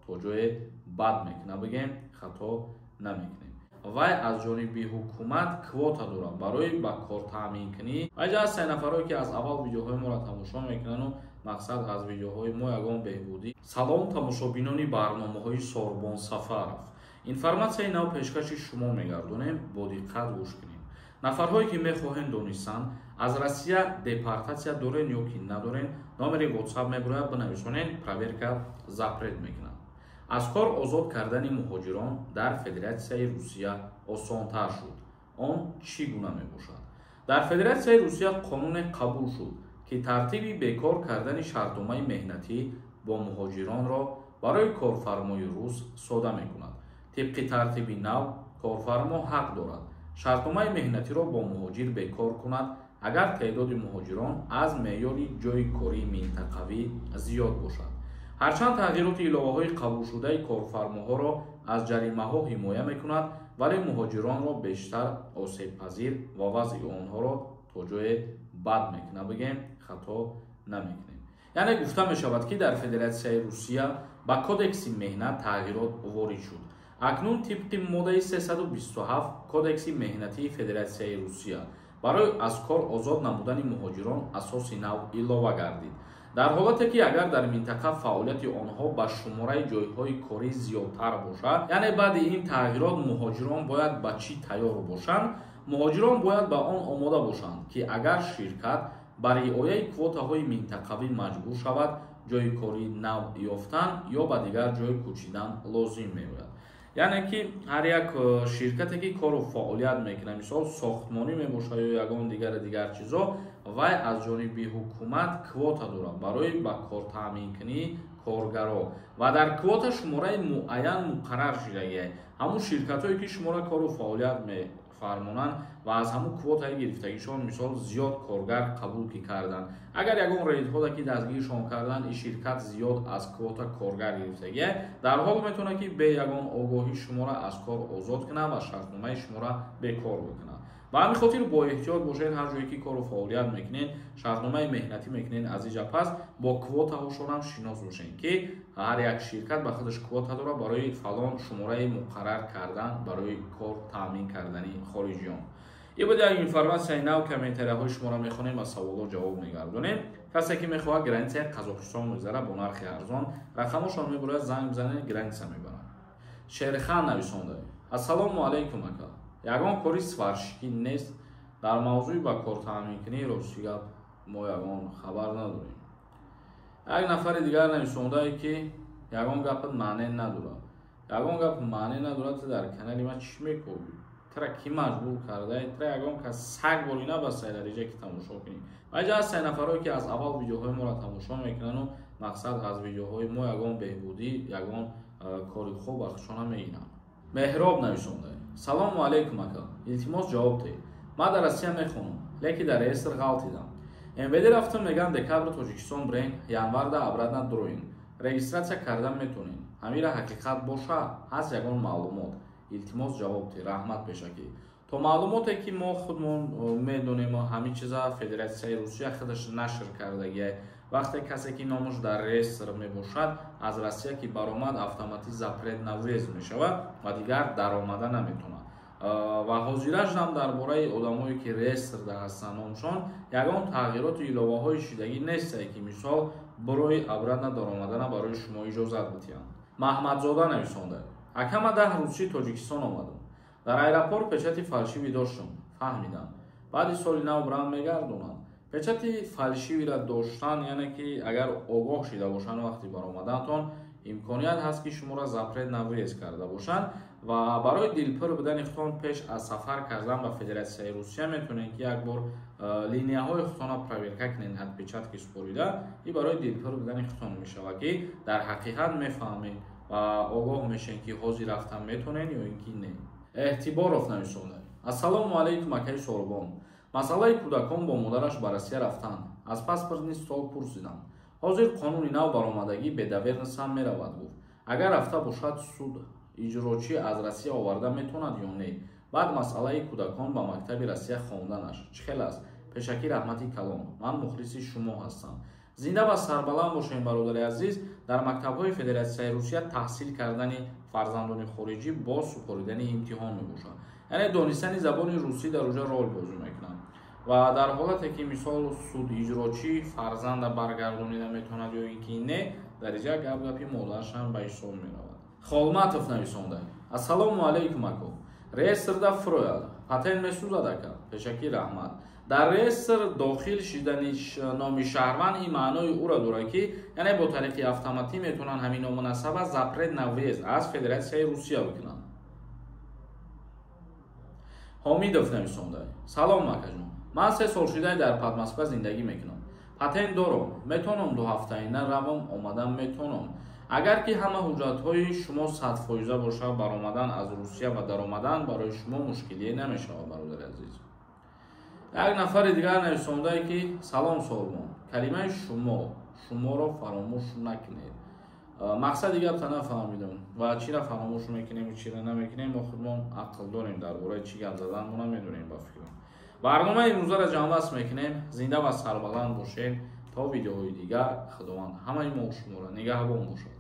то ҷое бад мекунад, бигем, хато намекунем. Вай аз ҷониби ҳукумат квота дорад барои ба кор таъминкунӣ. Вайҷа ҳаст се нафарое, ки аз аввал видеоҳои моро тамошо мекунану мақсад аз видеоҳои мо ягон беҳбудӣ. Салом, тамошобинони барномаҳои Сорбон Сафаров. Информатсияи нав пешкаши шумо мегардонем, бо диққат гӯш кунем. Нафарҳое, ки мехоҳем донистан, аз Россия депортатсия дорен ё ки надорен, номери WhatsApp мебурояд, бинависонен, проверка запрет мекунад. Аз кор озод кардани муҳоҷирон дар Федератсияи Русия осонтар шуд. Он чӣ гуна мебошад? Дар Федератсияи Русия қонуне қабул шуд, ки тартиби бекор кардани шартномаи меҳнатӣ бо муҳоҷиронро барои корфармои рус сода мекунад. Тибқи тартиби нав, корфармо ҳақ дорад шартномаи меҳнатиро бо муҳоҷир бекор кунад, агар теъдоди муҳоҷирон аз меъёри ҷойи кории минтақавӣ зиёд бошад. Ҳарчанд тағйироти иловаҳои қабулшудаи корфармоҳоро аз ҷаримаҳо ҳимоя мекунад, вале муҳоҷиронро бештар осебпазир ва вазъи онҳоро то ҷое бад мекунад, бигем, хато намекунем. Яъне гуфта мешавад, ки дар Федератсияи Русия ба Кодекси меҳнат тағйирот ворид шуд. Акнун тибқи моддаи 327 Кодекси меҳнатии Федератсияи Русия барои аз кор озод намудани муҳоҷирон асоси нав илова гардид. Дар ҳолате ки агар дар минтақа фаъолияти онҳо ба шумораи ҷойҳои корӣ зиёдтар бошад, яъне баъди ин тағйирот муҳоҷирон бояд ба чӣ тайёр бошанд? Муҳоҷирон бояд ба он омода бошанд, ки агар ширкат ба риояи квотаҳои минтақавӣ маҷбур шавад, ҷойи кории нав ёфтан ё ба дигар ҷой кӯчидан лозим меояд. Яъне ки ҳар як ширкате, ки кору фаъолият мекунад, мисол, сохтмонӣ мебошад ё ягон дигари дигар чизо, вай аз ҷониби ҳукумат квота дорад барои ба кор таъминкунии коргаро ва дар квота шумораи муайян муқаррар шудагиа. Ҳамун ширкатҳое, ки шумора кору фаъолият мефармонанд ва аз ҳамун квотаи гирифтагишон, мисол, зиёд коргар қабул ки карданд, агар ягон рейдҳода ки дастгиршон карданд, ин ширкат зиёд аз квота коргар гирифтагия, дар ҳол метавонад, ки бе ягон огоҳӣ шуморо аз кор озод кунад ва шартномаи шуморо бекор бикунад. Ба ҳамин хотир бо эҳтиёт бошед. Ҳар ҷое ки кору фаъолият мекунед, шартномаи меҳнатӣ мекунед, аз иҷа пас бо квотаҳошонам шинос бошед, ки ҳар як ширкат ба худаш квота дорад барои фалон шумораи муқаррар кардан барои кор таъмин кардани хориҷиён. Ин буд як информатсияи нав. Комментарияҳои шуморо мехонем ва саволҳо ҷавоб мегардонем. Касе ки мехоҳад границаи Қазоқистон мегзарад бо нархи арзон, рақамошон мебурад, занг бизанед, граница мебарад. Шерхан нависонда: «Ассалому алайкум, ака, ягон кори сварщикӣ нест?» Дар мавзӯи ба кор таъминкунӣ, рости гап, мо ягон хабар надорем. Як нафари дигар нависондае, ки ягон гапат маъне надорад. Ягон гап маъне надорад, ту дар канали ман чӣ мекобӣ? Тра кӣ маҷбур кардае? Тра ягон кас саг бори набастае дар иҷа, ки тамошо кунӣ? Вайҷа ҳаст се нафарое, ки аз аввал видеоҳои моро тамошо мекунану мақсад аз видеоҳои мо ягон беҳбудӣ, ягон кори хуб ба худшона мегиранд. Меҳроб нависондае: «Салому алайкум, ака, илтимос, ҷавоб диҳед. Ман дар Россия мехонам, лекин дар реестр ғалтидам. МВД рафтам, мегӯянд, декабр Тоҷикистон бирен, январда обратно дуроин, регистрация кардан метонен. Ҳамира ҳақиқат боша? Ҳаст ягон маълумот? Илтимос, ҷавоб диҳед, раҳмат пешакӣ». То маълумоте ки мо худмон медонем, ҳамин чиза Федератсияи Русия худаш нашр кардагия. Вақте касе ки номаш дар реестр мебошад, аз Россия ки баромад, автоматик запрет на въезд мешавад ва дигар даромада наметавонад. Ва ҳозирашам дар бораи одамое, ки реестрда ҳастанд номшон, ягон тағйироту иловаҳои шидагӣ нестае, ки мисол барои обратно даромадана барои шумо иҷозат бидиҳанд. Маҳмадзода нависонда: «Акама, 10 рӯзчи Тоҷикистон омадам, дар аэропорт печати фальшивый доштам, фаҳмидам. Баъди соли нав брам мегардонанд?» Печати фальшивыйра доштан, яъне ки агар огоҳ шида бошанд вақти баромадантон, имконият ҳаст, ки шуморо запрет на въезд карда бошанд. Ва барои дилпур будани худтон, пеш аз сафар кардан ба Федератсияи Русия метавонед, ки як бор линияҳои худтонро проверка кунед, отпечатки супорида. И барои дилпур будани худтон мешавад, ки дар ҳақиқат мефаҳмед ва огоҳ мешавед, ки ҳозир рафтан метавонед ё ин ки не. Эҳтиборов нависонда: «Ассалому алайкум, акаи Сорбон. Масъалаи кӯдакон бо модараш ба Россия рафтан, аз паспортный стол пурсидам, ҳозир қонуни нав баромадагӣ, бе доверенность ҳам меравад, гуфт. Агар рафта бошад, суд иҷрочӣ аз Россия оварда метавонад ё не? Баъд масъалаи кӯдакон ба мактаби Россия хонданаш чӣ хел аст? Пешакӣ раҳмати калон, ман мухлиси шумо ҳастам». Зинда ва сарбаланд бошем, бародари азиз. Дар мактабҳои Федератсияи Русия таҳсил кардани фарзандони хориҷӣ бо супоридани имтиҳон мебошад. Яъне донистани забони русӣ дар уҷа рол бозӣ мекунад. Ва дар ҳолате ки мисол суд иҷрочӣ фарзанда баргардонида метавонад ё ин ки не, дар иҷа гап гапи модарашам ба ҳисоб меравад. Холматов нависонда: Ассалому алайкум, ако. Реестрда фурояд. Патент месӯзад, ака. Пешакӣ раҳмат. Дар реестр дохил шидани номи шаҳрванд ин маънои ӯро дорад, ки яъне бо тариқи автоматӣ метавонанд ҳамин ному насаба запрет на въезд аз Федератсияи Русия бикунанд. Ҳомидов нависонда: Салом, акаҷон. Ман 3 сол шидай дар Подмосква зиндагӣ мекунам. Патент дорам. Метавонам 2 ҳафтаина равам, омадан метавонам. Агар ки ҳама ҳуҷҷатҳои шумо 100% бошад, баромадан аз Русия ва даромадан барои шумо мушкилие намешавад, бародари азиз. Як нафари дигар нависондае, ки салом, Сорбон, калимаи шумо шуморо фаромӯш накунед. Мақсади гапта нафаҳмидам ва чира фаромӯш мекунем, чира намекунем. Мо худмон ақл дорем, дар бораи чӣ гап задан мо намедонем, ба фикрам. Барномаи имрӯзаро ҷамъбаст мекунем. Зинда ва сарбаланд бошед то видеоҳои дигар. Худованд ҳамаи мо шуморо нигаҳбон бошад.